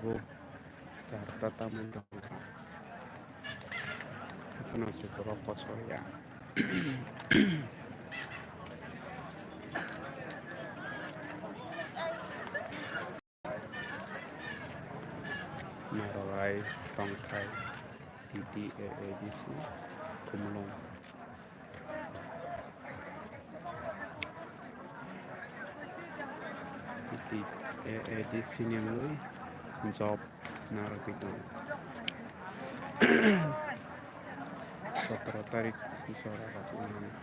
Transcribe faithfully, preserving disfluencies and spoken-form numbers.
Charta tamwi tongkha. Haphano se borok kochor ya. Narwai tongthai T T A A D C Khumulwng. T T A A D C ni wngwi job narwgwi tongo. Sotoro tarik jora rok wngnai.